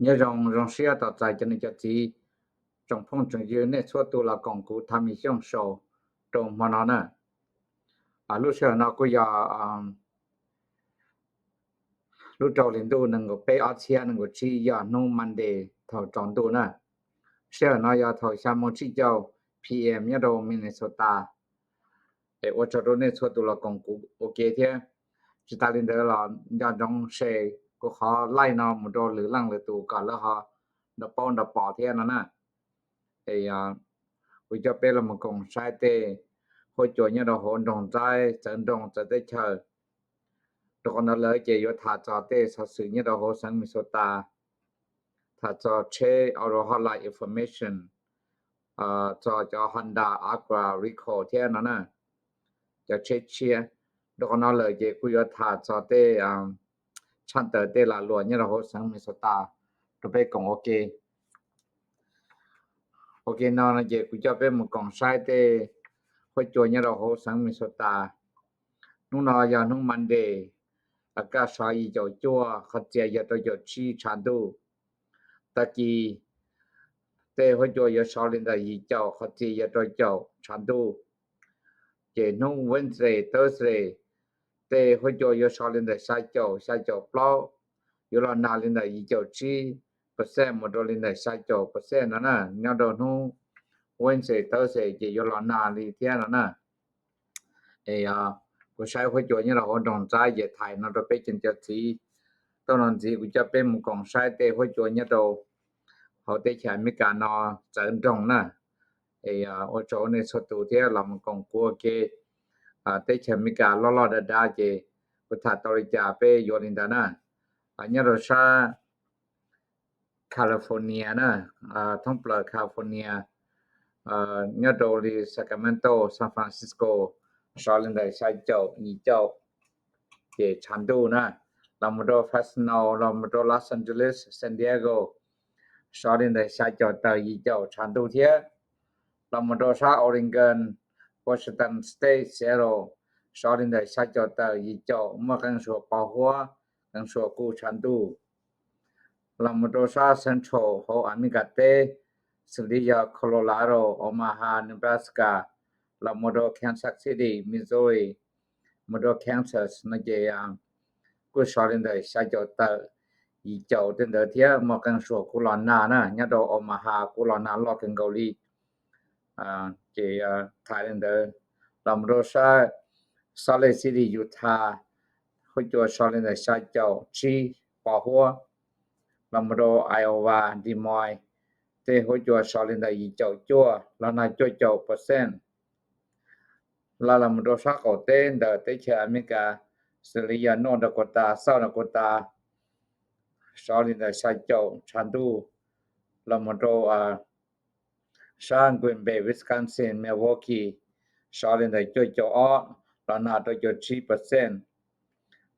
Nyob zoo, zoo siab tos txais cov niam cov txiv, tsoom phooj tsoom ywg nej txhua tus los koom kuv Tham Mis Xyooj Show rau hmo no na. Lub sij hawm no kuj yog lub rau hli ntuj nees nkaum peb ob txhiab nees nkaum tsib, yog hnub Monday thaum tsaus ntuj na. Sij hawm no yog thaum xya moo tsib caug P M nyob rau Minnesota. Es ua tsaug rau nej txhua tus los koom kuv ua ke thiab. Tsis tas li ntawd los nco ntsoov share kuv qhov live no mus rau lwm leej lwm tus kom lawv ho nrog paub nrog pom thiab no na. Es kuv coj peb los mus koom saib tej huab cua nyob rau hauv nroog Ntxaib, txawv nroog txawv teb chaws. Rau qhov ntawd lawm ces yuav tham txog tej xov xwm nyob rau hauv xeev Minnesota, tham txog tsheb auto hotline information, txog cov Honda Acura recall thiab no na, cov tsheb tshiab. Rau qhov no lawm ces kuj yuav tham txog tej tshaj tawm tej lag luam nyob rau hauv xeev Minnesota rau peb koom ua ke. Ua ke no no ces kuv coj peb mus koom saib tej huab cua nyob rau hauv xeev Minnesota. Hnub no yog hnub Monday, kaj sov yim caum cuaj, qhov txias yog rau caum tsib tshav ntuj. Tag kis tej huab cua yuav sov li ntawm yim caum, qhov txias yog rau caum tshav ntuj. Ces hnub Wednesday, Thursday, tej huab cua yuav sov li ntawm xya caum, xya caum plaub, yuav los nag li ntawm yim caum tsib percent mus rau li ntawm xya caum percent no na, nyob rau hnub Wednesday, Thursday ces yuav los nag li thiab no na. Es kuv saib huab cua nyob rau hauv nroog Ntxaib ces thaij no rau peb cov niam cov txiv. Tau no ntxiv kuv coj peb mus koom saib tej huab cua nyob rau hauv teb chaws Amelikas no txawv nroog na. Es ua tsaug nej txhua tus thiab los mus koom kuv ua ke. Teb chaws Amelikas loj loj dav dav ces kuv tham tau li cas peb yuav li ntawd na. Nyob rau sab California na, thoob plaws California, nyob rau li Sacramento, San Francisco, sov li ntawm xya caum, yim caum, ces tshav ntuj na. Los mus rau Fresno, los mus rau Los Angeles, San Diego, sov li ntawm xya caum tawm yim caum tshav ntuj thiab. Los mus rau sab Oregon, Washington State, Seattle, sov li ntawm xya caum tawm yim caum, muaj qee suas pos huab, qee suas kuj tshav ntuj. Los mus rau sab Central hauv Amelikas teb, xws li yog Colorado, Omaha, Nebraska, los mus rau Kansas City, Missouri, mus rau Kansas no ces kuj sov li ntawm xya caum tawm yim caum tej ntawd thiab, muaj qee suas kuj los nag na, nyob rau Omaha kuj los nag loj kawg nkaus li. Ces thaij li ntawd. Los mus rau sab Salt Lake City, Utah, huab cua sov li ntawm xya caum tsib pos huab. Los mus rau Iowa, Des Moines, tej huab cua sov li ntawm yim caum cuaj los nag cuaj caum percent. Los los mus rau sab qaum teb ntawm teb chaws Amelikas, xws li yog North Dakota, South Dakota, sov li ntawm xya caum tshav ntuj. Los mus rau sab Green Bay, Wisconsin, Milwaukee, sov li ntawm cuaj caum ob los nag rau caum tsib percent.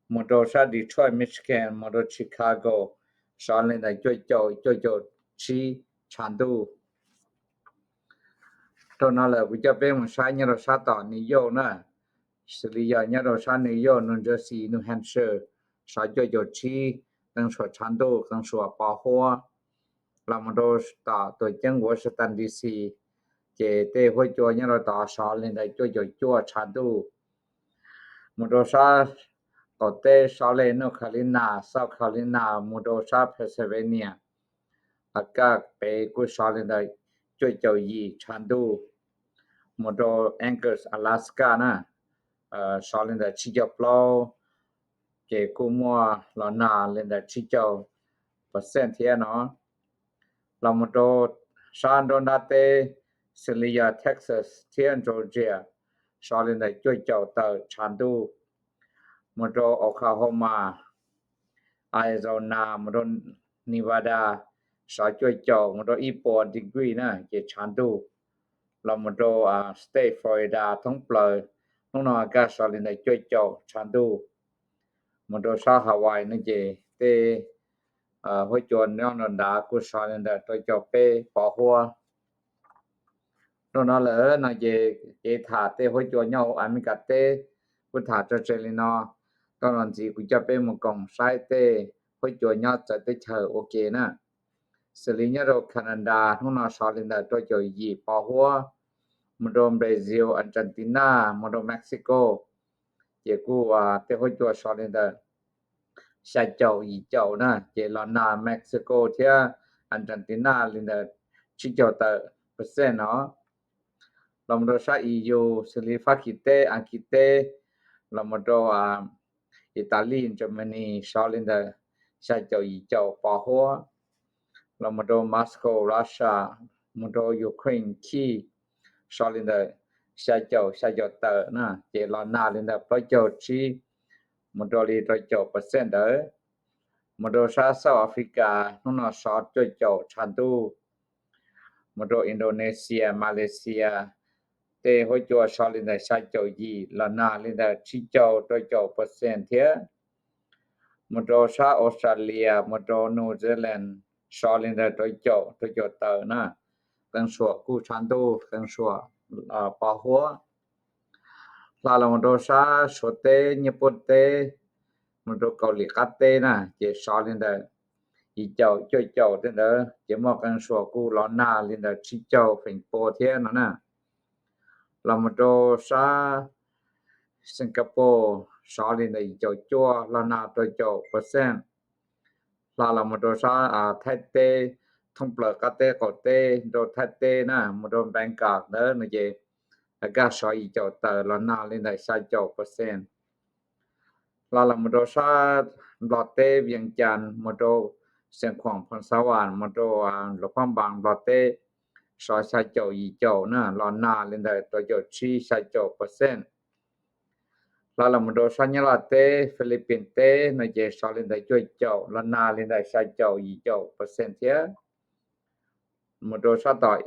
Mus rau sab Detroit, Michigan, mus rau Chicago, sov li ntawm cuaj caum, cuaj caum tsib tshav ntuj. Rau no lawm kuv coj peb mus saib nyob rau sab tom New York na, xws li yog nyob rau sab New York, New Jersey, New Hampshire, sov cuaj caum tsib, qee suas tshav ntuj, qee suas pos huab. Los mus rau tom tuam ceeb Washington D C, ces tej huab cua nyob rau tod sov li ntawm cuaj caum cuaj tshav ntuj. Mus rau sab qaum teb sov li North Carolina, South Carolina, mus rau sab Pennsylvania, kaj pem kuj sov li ntawm cuaj caum yim tshav ntuj. Mus rau Anchorage, Alaska na, sov li ntawm tsib caug plaub, ces kuj muaj los nag li ntawm tsib caug percent thiab no. Los mus rau sab nruab nrab teb, xws li yog Texas thiab Georgia, sov li ntawm cuaj caum tawm tshav ntuj. Mus rau Oklahoma, Arizona, mus rau Nevada, sov cuaj caum mus rau ib puas degree na ces tshav ntuj. Los mus rau state Florida thoob plaws, hnub no kaj sov li ntawm cuaj caum tshav ntuj. Mus rau sab Hawaii no ces tej huab cua nyob rau nrad kuj sov li ntawm rau caum peb pos huab. Rau no lawm no ces kev tham tej huab cua nyob hauv Amelikas teb kuj tham tso tseg li no. Tau no ntxiv kuv coj peb mus koom saib tej huab cua nyob txawv teb chaws ua ke na. Xws li nyob rau Canada hnub no sov li ntawm rau caum yim pov huab, mus rau Brazil, Argentina, mus rau Mexico, ces kuj tej huab cua sov li ntawm xya caum yim caum na, ces los nag Mexico thiab Argentina li ntawm tsib caug tawm percent no. Los mus rau sab E U xws li Fab Kis teb, Askiv teb, los mus rau Italy, Germany sov li ntawm xya caum yim caum pov huab, los mus rau Moscow, Russia, mus rau Ukraine, Kyiv sov li ntawm xya caum xya caum tawm na, ces los nag li ntawm plaub caug tsib mus rau li rau caum percent ntawd. Mus rau sab South Africa hnub no sov cuaj caum tshav ntuj. Mus rau Indonesia, Malaysia, tej huab cua sov li ntawm xya caum yim los nag li ntawm tsib caug rau caum percent thiab. Mus rau sab Australia, mus rau New Zealand sov li ntawm rau caum rau caum tawm na. Qee suam kuj tshav ntuj, qee suam pov huab. Hla los mus rau sab Suav teb, Nyij Pooj teb, mus rau Kaus Lim qab teb na, ces sov li ntawm yim caum cuaj caum tej ntawd, ces muaj qee suam kuj los nag li ntawm tsib caug feem pua thiab no na. Los mus rau sab Singapore sov li ntawm yim caum cuaj los nag rau caum percent. Hla los mus rau sab Thaib teb, thoob plaws qab teb qaum teb rau Thaib teb na, mus rau Bangkok ntawd no ces kaj sov yim caum tawm los nag li ntawm xya caum percent. Hla los mus rau sab Nplog teb, Vias Cas, mus rau Xeev Khuam, Phoo Xav Vam, mus rau Luas Phab Npas Nplog teb, sov xya caum yim caum na, los nag li ntawm rau caum tsib xya caum percent. Hla los mus rau sab Nyab Laj teb, Philippines teb no ces sov li ntawm cuaj caum los nag li ntawm xya caum yim caum percent thiab. Mus rau sab tom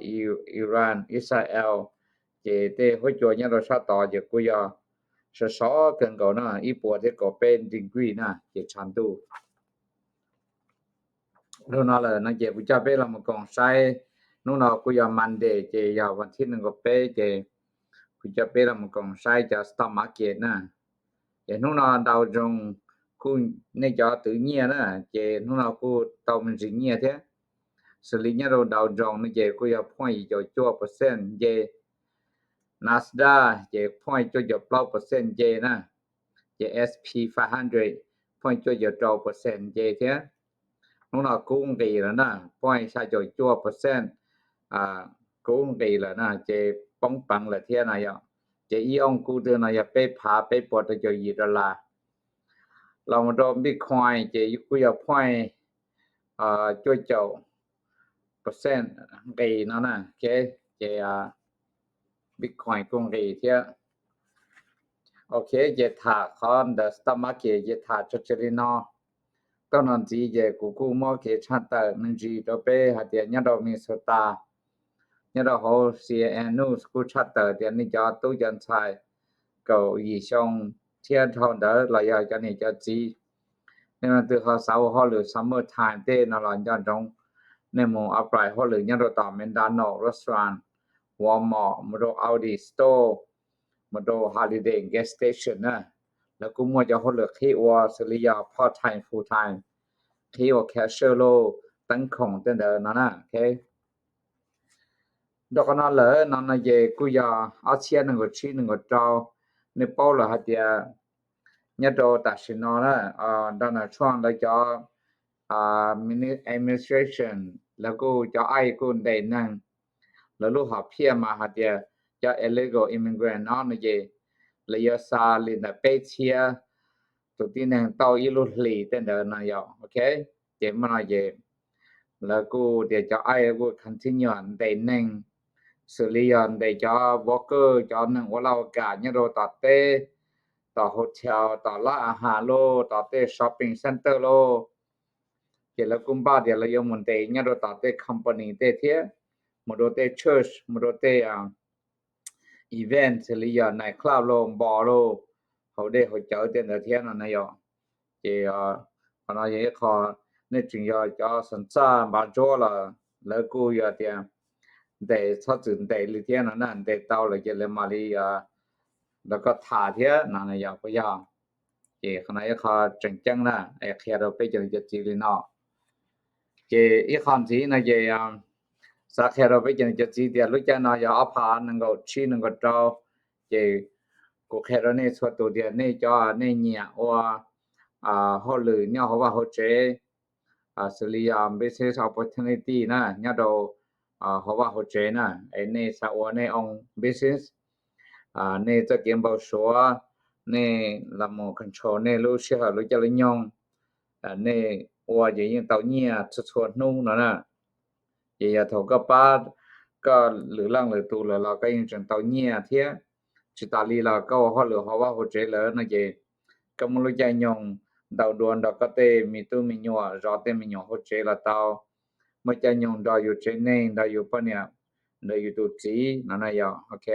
Iran, Israel, ces tej huab cua nyob rau sab tod ces kuj yog sov sov kawg nkaus na, ib puas thiab kaum peb degree na, ces tshav ntuj. Lug no lawm no ces kuv coj peb los mus koom saib, hnub no kuj yog Monday ces yog vas thib nees nkaum peb ces kuv coj peb los mus koom saib cov stock market na. Ces hnub no Dow Jones kuj, nej cov twv nyiaj na, ces hnub no kuj tau me ntsis nyiaj thiab. Xws li nyob rau Dow Jones no ces kuj yog point yim caum cuaj percent nce, Nasdaq ces point cuaj caum plaub percent nce na, ces S P five hundred point cuaj caum rau percent nce thiab. Hnub no kub nqis lawm na, point xya caum cuaj percent kub nqis lawm na, ces poob peev lawm thiab no yom. Ces ib ooj kub twg no yog peb phav peb puas rau caum yim dollar. Los mus rau Bitcoin ces kuj yog point cuaj caum percent nqis no na, ces Bitcoin kuj nqis thiab. Ok, ces tham qhov ntawm stock market ces tham tso tseg li no. Tau no ntxiv ces kuv kuj muab kev tshaj tawm me ntsis rau peb hais tias nyob rau Minnesota, nyob rau hauv C N N News kuj tshaj tawm tias nej cov tub cov ntxhais kaum yim xyoo thiab dhau ntawd los yog cov niam cov txiv, nej leej twg ho xav ua hauj lwm summer time tej no los nco ntsoov, nej mus apply hauj lwm nyob rau tom McDonald restaurant, Walmart, mus rau Aldi store, mus rau Holiday gas station na. Lawv kuj muaj cov hauj lwm qhib ua xws li yog part time, full time, qhib ua cashier lauj, teeb khoom tej ntawd no na. Rau qhov no lawm no no ces kuj yog ob txhiab nees nkaum tsib nees nkaum rau, nej paub lawm hais tias nyob rau tam sim no na, Donald Trump lawv cov administration lawv kuj cov I C E kuj ntes neeg, lawv lub hom phiaj mas hais tias cov illegal immigrant no no ces lawv yuav xa li ntawm peb txhiab tus tib neeg tau ib lub hlis tej ntawd no yom. Ok, ces muaj no ces lawv kuj tias cov I C E kuj continue ntes neeg, xws li yog ntes cov worker, cov neeg ua laj ua kam nyob rau tom teb, tom hotel, tom lab a has lauj, tom tej shopping center lauj. Ces lawv kuj npaj tias lawv yuav mus ntes nyob rau tom tej company tej thiab, mus rau tej church, mus rau tej event xws li yog night club lauj, npo lauj, haus dej haus cawv tej ntawd thiab no na yom. Ces qhov no yog ib qho, nej tseem yog cov xeem txaj npav ntsuab los lawv kuj yog tias ntes txhob txwm ntes li thiab no na, ntes tau lawm ces lawv mam li nrog koj tham thiab no yog puas yog? Ces qhov no ib qho tseem ceeb na, es qhia rau peb cov niam cov txiv li no. Ces ib qho ntxiv no ces xav qhia rau peb cov niam cov txiv tias lub caij no yog ob phav nees nkaum tsib nees nkaum rau, ces kuv qhia rau nej txhua tus tias nej cov nej nyiam ua hauj lwm nyob hauv vaj hauv tsev, xws li yog business opportunity na, nyob rau hauv vaj hauv tsev na, es nej xav ua nej own business, nej txoj kev npau suav, nej los mus control nej lub sij hawm lub caij lub nyoog, nej ua ces yeej tau nyiaj txhua txhua hnub no na. Ces yog thaum koj pab koj lwm leej lwm tus lawm los koj yeej tseem tau nyiaj thiab. Tsis tas li los koj ua hauj lwm hauv vaj hauv tsev lawm no ces koj muaj lub caij nyoog ntau dua nrog koj tej me tub me nyuam, zov tej me nyuam hauv tsev los tau, muaj caij nyoog nrog yus tsev neeg, nrog yus poj niam, nrog yus tus txiv no na yom, ok.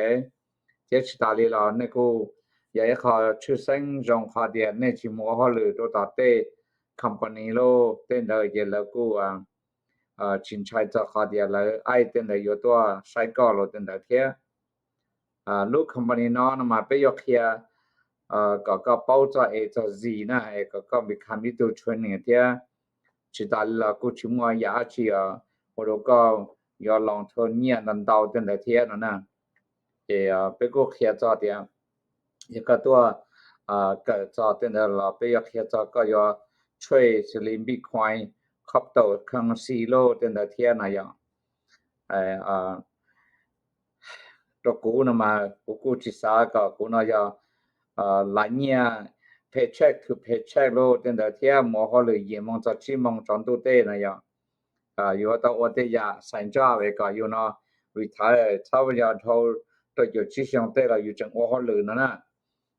Thiab tsis tas li los nej kuj yog ib qho tshwj xeeb zoo qhov tias nej tsis mus ua hauj lwm rau tom tej company lauj, tej ntawd ces lawv kuj tsis ntshai txog qhov tias lawv aib tej ntawd yuav tuaj saib koj los tej ntawd thiab. Lub company no no mas peb yuav qhia kom koj paub txog A txog Z na, es kom koj become ib tug trainer thiab. Tsis tas li los kuj tsis muaj yam dab tsi ua rau koj yuav los thua nyiaj ntau ntau tej ntawd thiab no na. Ces peb kuj qhia txog tias yog koj tuaj kawm txog tej ntawd los peb yuav qhia txog koj yuav trade xws li Bitcoin, cryptocurrency lauj tej ntawd thiab no yom. Rau kuv no mas kuv kuj tsis xav kom kuv no yog lav nyiaj paycheck to paycheck lauj tej ntawd thiab, mus ua hauj lwm yim moo txog tsib moo tsaus ntuj tej no yom. Yuav tau ua tej yam side job es kom yus no retire txhob yog dhau rau caum tsib xyoo tej los yus tseem ua hauj lwm no na.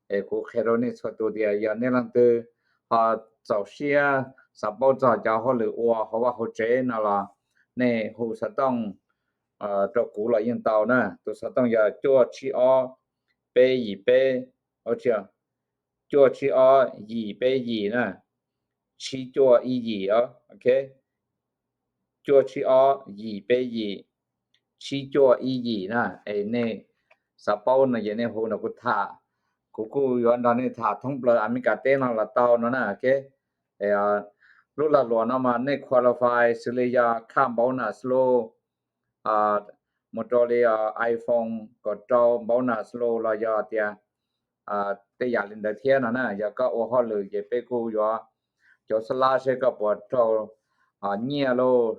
Es kuv qhia rau nej txhua tus tias yog nej leej twg ho txaus siab xav paub txog cov hauj lwm ua hauv vaj hauv tsev no los nej hu xov tooj rau kuv los yeej tau na. Tus xov tooj yog cuaj tsib ob peb yim peb, cuaj tsib ob yim peb yim na, tsib cuaj ib yim, ok. Cuaj tsib ob yim peb yim, tsib cuaj ib yim na. Es nej xav paub no ces nej hu nrog kuv tham, kuv kuj yuav nrog nej tham thoob plaws Amelikas teb no los tau no na, ok. Lub lag luam no mas nej qualify xws li yog car bonus lauj, mus rau li iPhone kaum rau bonus lauj los yog tias tej yam li ntawd thiab no na. Yog koj ua hauj lwm ces peb kuj yuav cov xab lab seb koj puas raug nyiaj lauj,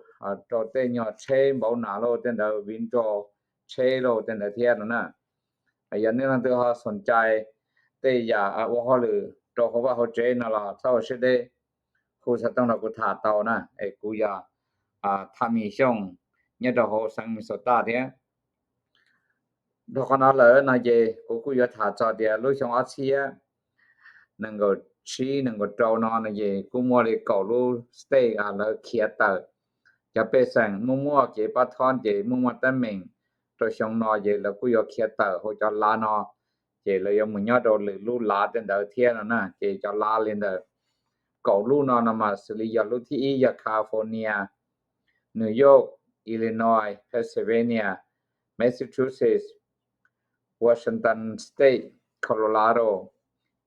raug tej nyuag tsheb bonus lauj tej ntawd, viv ncaus tsheb lauj tej ntawd thiab no na. Yog nej leej twg ho xoom cai tej yam ua hauj lwm rau hauv vaj hauv tsev no los txhob ua siab deb, hu xov tooj nrog kuv tham tau na. Es kuv yog Thaj Mis Xyooj nyob rau hauv xeev Minnesota thiab. Dhau qhov no lawm no ces kuv kuj yuav tham txog tias lub xyoo ob txhiab nees nkaum tsib nees nkaum rau no no ces kuj muaj li kaum lub state lawv khiav tawm. Cov pej xeem muaj muaj kev pab thob ces muaj muaj teeb meem rau xyoo no ces lawv kuj yuav khiav tawm hauv cov lav no, ces lawv yuav mus nyob rau lwm lub lav tej ntawd thiab no na. Ces cov lav li ntawd kaum lub no no mas xws li yog lub thib ib yog California, New York, Illinois, Pennsylvania, Massachusetts, Washington State, Colorado,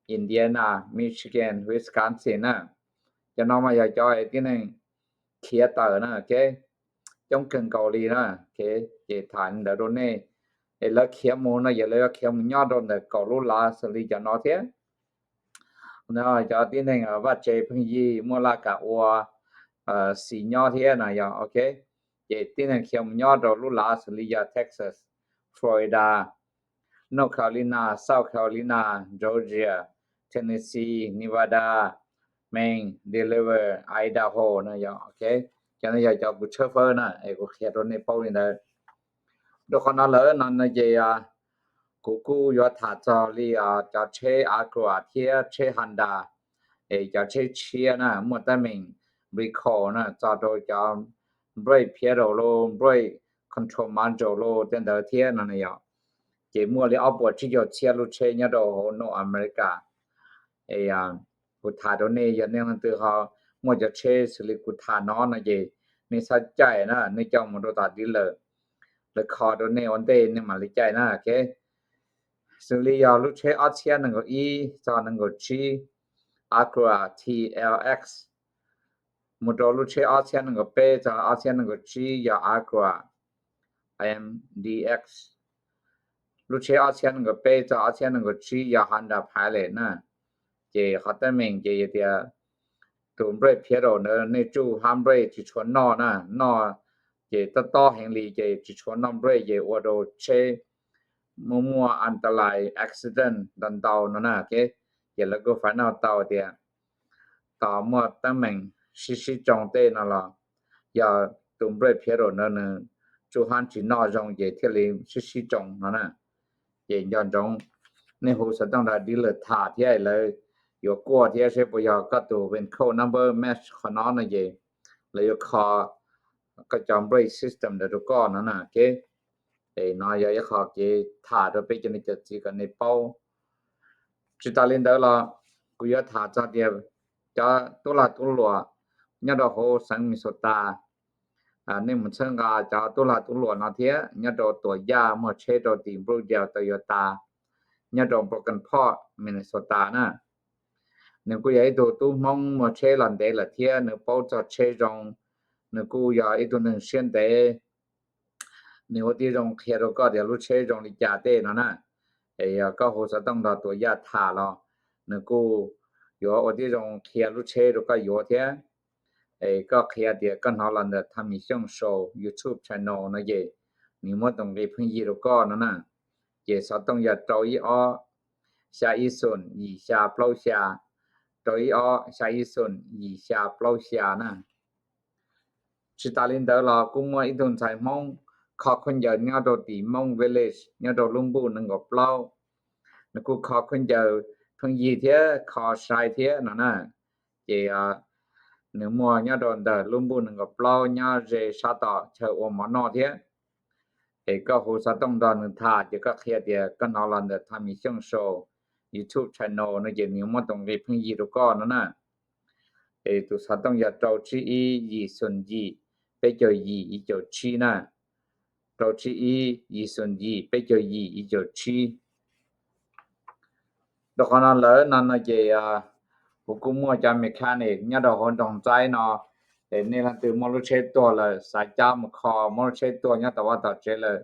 Indiana, Michigan, Wisconsin na. Cov no mas yog cov tib neeg khiav tawm na, ok, coob kawg nkaus li na. Ces tham li ntawd rau nej, es lawv khiav mus no ces lawv yuav khiav mus nyob rau ntawm kaum lub lav xws li cov no thiab. Cov tib neeg vaj tse pheej yig muaj laj kam ua, xis nyob thiab no yog, ok. Ces tib neeg khiav mus nyob rau lub lav xws li yog Texas, Florida, North Carolina, South Carolina, Georgia, Tennessee, Nevada, Maine, Delaware, Idaho no yog, ok. Cov no yog cov kuv tshawb fawb na, es kuv qhia rau nej paub li ntawd. Rau qhov no lawm no no ces kuv kuj yuav tham txog li cov tsheb Acura thiab tsheb Honda, es cov tsheb tshiab na muaj teeb meem recall na, txog rau cov brake pedal lauj, brake control module lauj tej ntawd thiab no na yog. Ces muaj li ob puas tsib caug txhiab lub tsheb nyob rau hauv North America. Es kuv tham rau nej, yog nej leej twg ho muaj cov tsheb xws li kuv tham no no ces nej txhob caij na, nej coj mus rau tom dealer, lawv kho rau nej ua ntej nej mam li caij na, ok. Xws li yog lub tsheb ob txhiab nees nkaum ib txog nees nkaum tsib Acura T L X, mus rau lub tsheb ob txhiab nees nkaum peb txog ob txhiab nees nkaum tsib yog Acura M D X. Lub tsheb ob txhiab nees nkaum peb txog ob txhiab nees nkaum tsib yog Honda Pilot na. Ces qhov teeb meem ces yog tias tus brake pedal ntawd nej tsuj hab brake tsis tshua noj na, noj ces tob tob heev li ces tsis tshua noj brake ces ua rau tsheb muaj muaj antalais accident ntau ntau no na. Ces lawv kuj find out tau tias tos muaj teeb meem sib sib tsoo tej no los yog tus brake pedal ntawd nws tsuj hab tsis noj zoo ces thiaj li sib sib tsoo no na. Ces nco ntsoov nej hu xov tooj nrog dealer tham thiab lawv yuav kuaj thiab seb puas yog koj tus vin code number match qhov no no ces lawv yuav kho koj cov brake system ntawd rau koj no na. Es no yog ib qho kev tham rau peb cov niam cov txiv kom nej paub. Tsis tas li ntawd los kuv yuav tham txog tias cov tub lag tub luam nyob rau hauv xeev Minnesota, nej mus txhawb nqa cov tub lag tub luam no thiab nyob rau Tuam Yaj muag tsheb rau tim Brookdale Toyota nyob rau Brooklyn Park, Minnesota na. Nws kuj yog ib tug tub Hmoob muag tsheb los ntev lawm thiab nws paub txog tsheb zoo, nws kuj yog ib tug neeg siab ntev, nws ua tib zoo qhia rau koj tias lub tsheb zoo li cas tej no na. Es yog koj hu xov tooj nrog Tuam Yaj tham los nws kuj yuav ua tib zoo qhia lub tsheb rau koj yuav thiab. Es koj qhia tias koj hnov los ntawm Tommy Xyooj Show YouTube channel no ces nws muab tus nqi pheej yig rau koj no na. Ces xov tooj yog rau ib ob xya ib xoom yim xya plaub xya, rau ib ob xya ib xoom yim xya plaub xya na. Tsis tas li ntawd los kuj muaj ib tug ntxhais Hmoob kho khaub ncaws nyob rau tim Hmoob Village nyob rau lub npuj nees nkaum plaub. Nws kuj kho khaub ncaws pheej yig thiab kho sai thiab no na. Ces nws muag nyob rau ntawm lub npuj nees nkaum plaub nyob ze sab tom chaw ua mov noj thiab. Es koj hu xov tooj nrog nws tham ces koj qhia tias koj hnov los ntawm Tommy Xyooj Show YouTube channel no ces nws yuav muab tus nqi pheej yig rau koj no na. Es tus xov tooj yog rau tsib ib yim xoom yim peb caug yim ib caug tsib na. Rau tsib ib yim xoom yim peb caug yim ib caug tsib. Rau qhov no lawm no no ces kuv kuj muaj cov mechanic nyob rau hauv nroog Ntxaib no. Es nej leej twg muaj lub tsheb tuag lawm xav cab mus kho, muaj lub tsheb tuag nyob tom vaj tom tsev lawm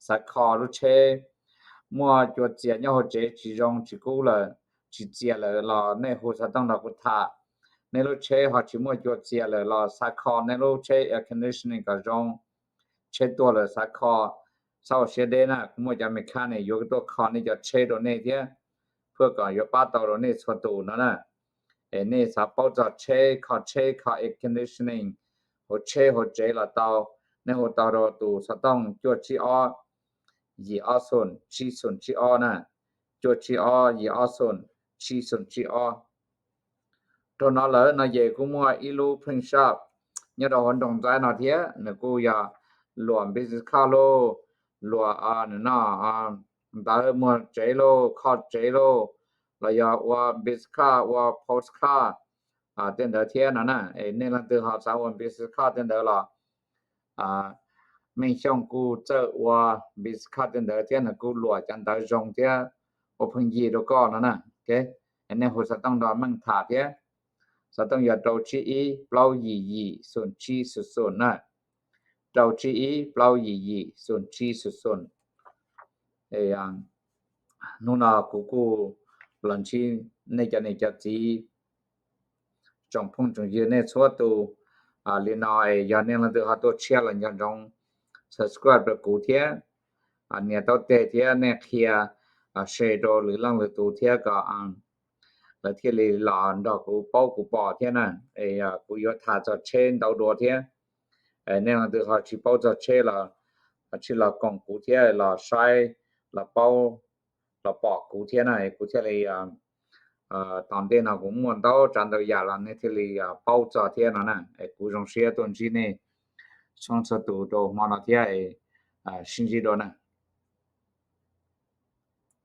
xav kho lub txheb, muaj cua txias nyob hauv tsev tsis zoo tsis kub lawm, tsis txias lawm los nej hu xov tooj nrog kuv tham. Nej lub tsheb ho tsis muaj cua txias lawm los xav kho nej lub tsheb air conditioning kom zoo, tsheb tuag lawm xav kho, txhob ua siab deb na, kuv muaj cov mechanic yuav tuaj kho nej cov tsheb rau nej thiab, phuaj kom yuav pab tau rau nej txhua tus no na. Es nej xav paub txog tsheb, kho tsheb, kho air conditioning hauv tsheb hauv tsev los tau. Nej hu tau rau tus xov tooj cuaj tsib ob yim ob xoom tsib xoom tsib ob na, cuaj tsib ob yim ob xoom tsib xoom tsib ob. Rau no lawm no ces kuj muaj ib lub print shop nyob rau hauv nroog Ntxaib no thiab, nws kuj yog luam business card lauj, luam no ntawv muag tsev lauj, kho tsev lauj, los yog ua business card, ua postcard tej ntawd thiab no na. Es nej leej twg ho xav ua business card tej ntawd los Meej Xyooj kuj txawj ua business card tej ntawd thiab, nws kuj luam cov ntawv zoo thiab ua pheej yig rau koj no na. Nej hu xov tooj nrog Meej tham thiab. Xov tooj yog rau tsib ib plaub yim yim xoom tsib xoom xoom na, rau tsib ib plaub yim yim xoom tsib xoom xoom. Hnub no kuv kuj los ntsib nej cov niam cov txiv, tsoom phooj tsoom ywg nej txhua tus li no es yog nej leej twg ho tuaj tshiab los nco ntsoov subscribe rau kuv thiab, nias taub teg thiab nej qhia share rau lwm leej lwm tus thiab kom lawv thiaj li los nrog kuv paub kuv pom thiab na. Es kuv yuav tham txog tsheb ntau dua thiab. Nej leej twg ho tsis paub txog tsheb los tsis los koom kuv thiab los saib, los paub, los pom kuv thiab na, kuv thiaj li tos ntej no kuv muaj ntau tsav ntau yam los nej thiaj li paub txog thiab no na. Es kuv zoo siab tuaj ntsib nej txhua txhua tus rau hmo no thiab, sib ntsib dua na.